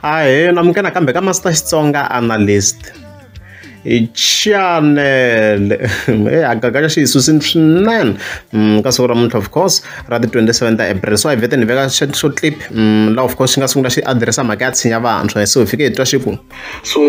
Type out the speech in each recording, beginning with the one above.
Ahee, namukela kambe ka Master Xitsonga Analyst channel. Gagaxa xi hi susini swinene ka siku ra namuntlha, of course, ra ti 27 ta April. So a hi vhete ni veka xo clip laha, of course, xi nga sungula xi adiresa mhaka ya tshinya vantshwa. So hi fike hi twa xi ku so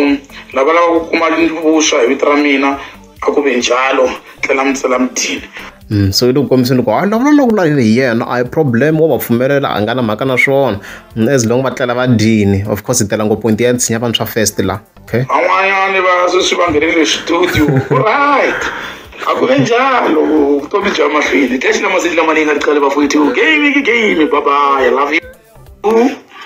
lava lavaka ku kuma vuswa hi vito ra mina a ku ve njalo tlela mi tsela mudini. So yi le ku kombiseni ku hayi lava lava hi yena a hi problem, wa va pfumelela, a nga na mhaka na swona as long va tlela va dyini. Of course hi tela ngopfu point ya tshinya vantshwa first la. Okay, van'wanyani va sweswi va nghenele studio, right? A ku ve njalo, vutomi bya mahlweni dlaxi na maseti lama ni nga ri bafowethu game game, bye bye, I love you.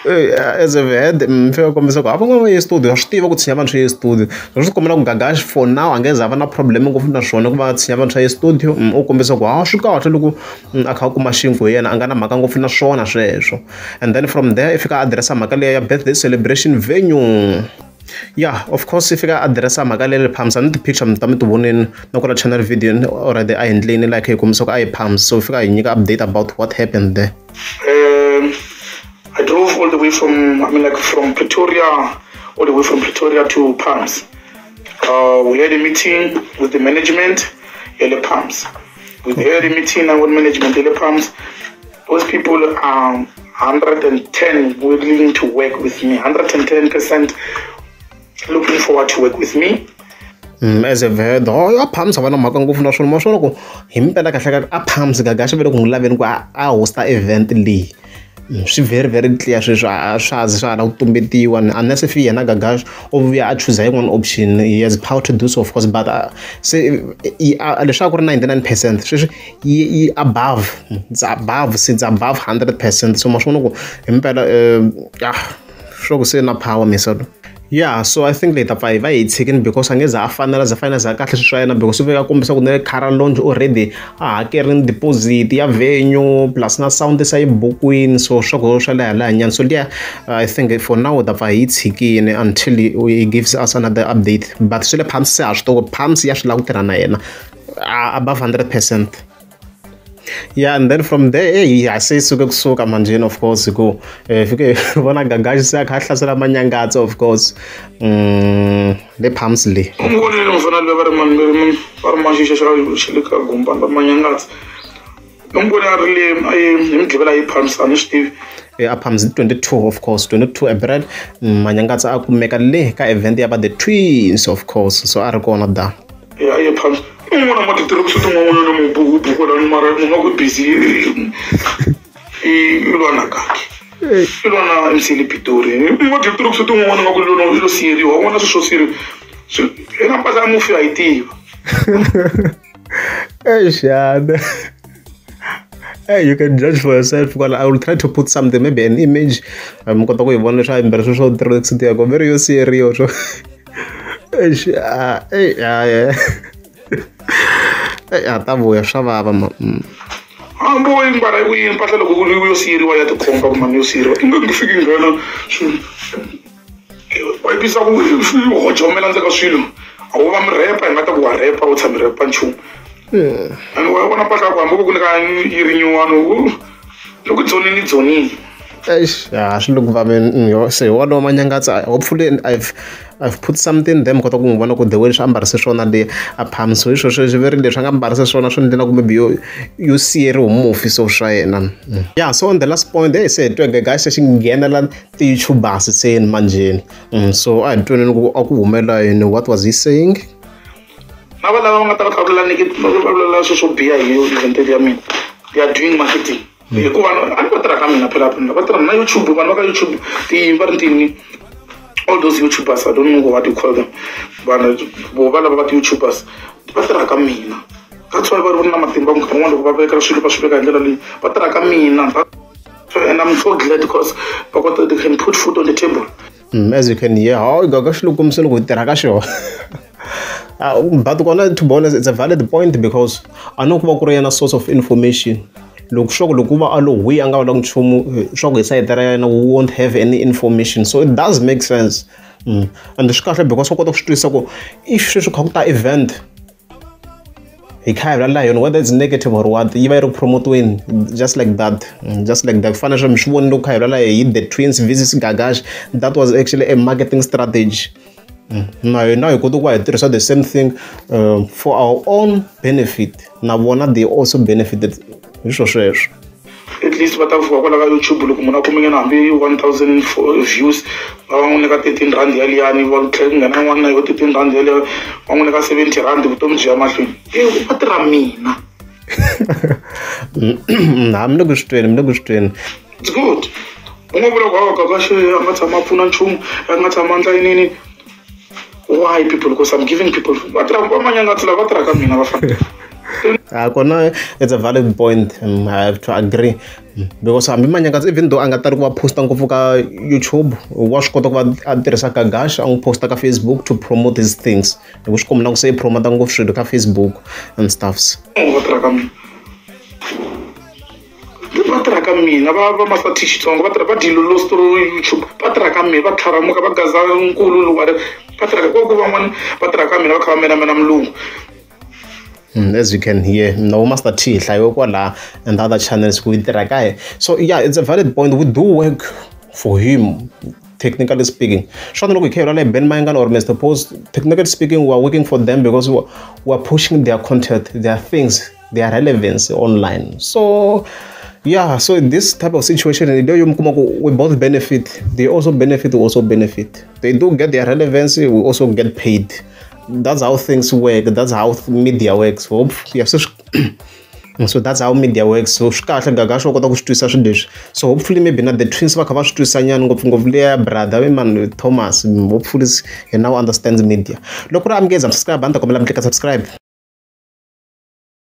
As I've heard, mi fika kombisa ku a van'wana va ye studio, wa swi tiva ku tshinya vantshwa ye studio, swi kombela ku Gagash for now a nge za va na problem ngopfu na swona ku va tshinya vantshwa ye studio. U kombisa ku ha swi kahle loko a kha a kuma xinkwa hi yena, a nga na mhaka ngopfu na swona sweswo. And then from there i fika addressa mhaka leya ya birthday celebration venue. Yeah, of course, i fika addressa mhaka leyi Palms ni ti-picture mi ta mi ti voneni na kwala channel video already a endleni, like hi kombisa ku a hi Palms. So fika hi nyika update about what happened there. I drove all the way from, I mean, like from Pretoria, all the way from Pretoria to Palms. We had a meeting with the management, Yele Palms. We had a meeting with management, Yele Palms. Those people are 110 willing to work with me, 110% looking forward to work with me. As I've heard, oh, a Palms a va na mhaka ngopfu naswona ma swona ku hi mpela kahle kahle a Palms Gagaxa va le ku n'wi laveni ku a hosta event leyi. Swi very very clear sweswo, a swa hazi swa ha lava ku tumbetiwa unless if yena Gagash o vuya a chuza yin'wana option. He has power to do so, of course, but se leswaku ku ri 99% sweswi yi above, it's above, it's above 100%. So ma swi vona ku hi mpela yeah, swa ku se na power misalo. Yeah, so I think leyi ta pfa hi va hi tshikini because a nge za a fanela za fanela za kahle swilo swa yena, because u fika a kombisa ku na le Cara Lounge already a hakerini deposit ya venue plus na sound se yi bukwini, so swa ku swa le hala nyana. So liya, I think for now ta pfa hi yi tshikini until he gives us another update. But swi le Palms se ha swi tiva Palms ya swi lava ku tirha na yena above 100%. Yeah, and then from there, hey, ya se suke kusuka manjeni, of course, ku fike vona Gagashi se a kha a hlasela Manyangatsa, of course, le Palms le. N'wi vonile mufana loyi va ri mani va ri maxixa xa le ka Gumbani va ri Manyangatsa. Ni n'wi vone a ri le hi Mugqivela yi Palms, a ni swi tivi. A Palms 22, of course, 22 April, Manyangatsa a kumeka le ka event ya va the twins, of course, so a ri kona da. Ya ye Palms un'wana ma titirhisa tin'wana na mubuku lani mara u nga ku busy i lwa na kaki i lwa na MC le Pitori ma titirhisa tin'wana nga ku lo lo siyeriwa u vona swilo swo siyeriwa eka mpahla ya mufi a yi tiva. Exana. Hey, you can judge for yourself. Well, I will try to put something, maybe an image. Mi kota ku yi vona leswi a yimbela sweswo tracksuit ya ko very yo siyeriwa swo. Eish, ah, eh, ah, yeah. Eh, a ta vuya swa vava ma. Hambi wo yi mbala ku yini mpahla loko ku yo siyeriwa ya tikhomba ku mani yo siyeriwa i nge nge fiki nghena wa yivisa ku hojomela ndzeni ka swilo a wo va mi rhepa hi nga ta ku wa rhepa u tshami rhepa nchumu and wa vona mpahla ya ku hambi ku nyika yi ri nyuwani loko dzonini dzonini. Eish, ya swi le ku vaveni se hi wolowo Manyangatsa. Hopefully I've put something there mi kota ku n'wi vona ku the way leswi a mbarise swona le a Palms. So hi swona sweswi ve ri leswi a nga mbarise swona swi endlela ku maybe yo siyeriwe mufi so swa yena. Yeah, so on the last point there se hi twe Gagash xi nghenela ti-YouTubers se manjheni. So a hi tweneni ku a ku humelela yini, what was he saying? Na va lava va nga ta va kha va va vulavula swilo swo biha hi event ya mina, they are doing marketing hikuva a ni va tirha ka mina phela va tirha na YouTube vanhu va ka YouTube ti va ri tini all those YouTubers, I don't know what you call them, vanhu vo va lava va ti-YouTubers va tirha ka mina. That's why va ri na matimba nkarhi wun'wani loko va veka swilo va swi veka hi ndlela leyi va tirha ka mina, and I'm so glad because va kota they can put food on the table. As you can hear, hayi Gaga xi le ku kombiseni ku hi tirha ka xona. But kona, to be honest, it's a valid point because a no ku va ku ri yena source of information. Loko swa ku loko ku va a lo hwi a nga vulanga nchumu swa ku hi sayiti ra yena we won't have any information, so it does make sense. And swi kahle because wa kota ku swi twisisa ku if sweswi kha ku ta event Hi kha hi vulavula hi yona, whether it's negative or what, yi va yi ri promotiweni just like that, just like that. Fana swi mi swi vonile loko kha hi vulavula hi the twins versus Gagash, that was actually a marketing strategy. Na hina hi kota ku va hi tirhisa the same thing for our own benefit, na vona they also benefited hi swo sweswo. At least va ta vuka kwala ka YouTube, loko munhu a kume nyana hambi 1000 views, va va n'wi nyika 13 rand yaliyani, va tlhela ku nghena n'wana na yo 13 rand yaliya, va n'wi nyika 70 rand, vutomi byi ya mahlweni. E va tirha mina. Ha mi le ku swi tweni, mi le ku swi tweni. It's good. U nga vula ku hawa Gagash a nga tshama a pfuna nchumu, a nga tshama a endla yinini. Why people? Because I'm giving people. Va tirha va manyangatsi lava va tirha ka mina vafana. Kona it's a valid point. I have to agree. Because hambi Manyangatsi, even though a nga tali ku va posta ngopfu ka YouTube, wa swi kota ku va a tirhisa Gagash a n'wi posta ka Facebook to promote his things. Hi ku swi komba na ku se i promota ngopfu swilo ka Facebook and stuffs. Va tirha ka mina. Va tirha ka mina, va Master T Xitsonga, va tirha va Dilolo Story YouTube, va tirha ka mina, va tlharamuka, va gaza nkulu lowu, va tirha ka ku van'wani va tirha ka mina, va kha va menamena mulungu. As you can hear, no Master T hlayiwe kwala and other channels ku yi tirha ka yena. So yeah, it's a valid point. We do work for him, technically speaking. Swona loko hi kha hi vulavula hi Ben Mayengani or Mr Post, technically speaking, we are working for them because we are pushing their content, their things, their relevance online. So yeah, so in this type of situation, we both benefit. They also benefit, we also benefit. They do get their relevance, we also get paid. That's how things work. That's how media works. Hope yeah, so that's how media works. So swi kahle Gagash wa kota ku swi twisisa swilo leswi. So hopefully maybe na the twins va kha va swi twisisa nyana, ngopfungopfu leya brother man Thomas. Hopefully he now understands media. Loko ri amukeza subscribe, a ni ta kombela mi tlika subscribe.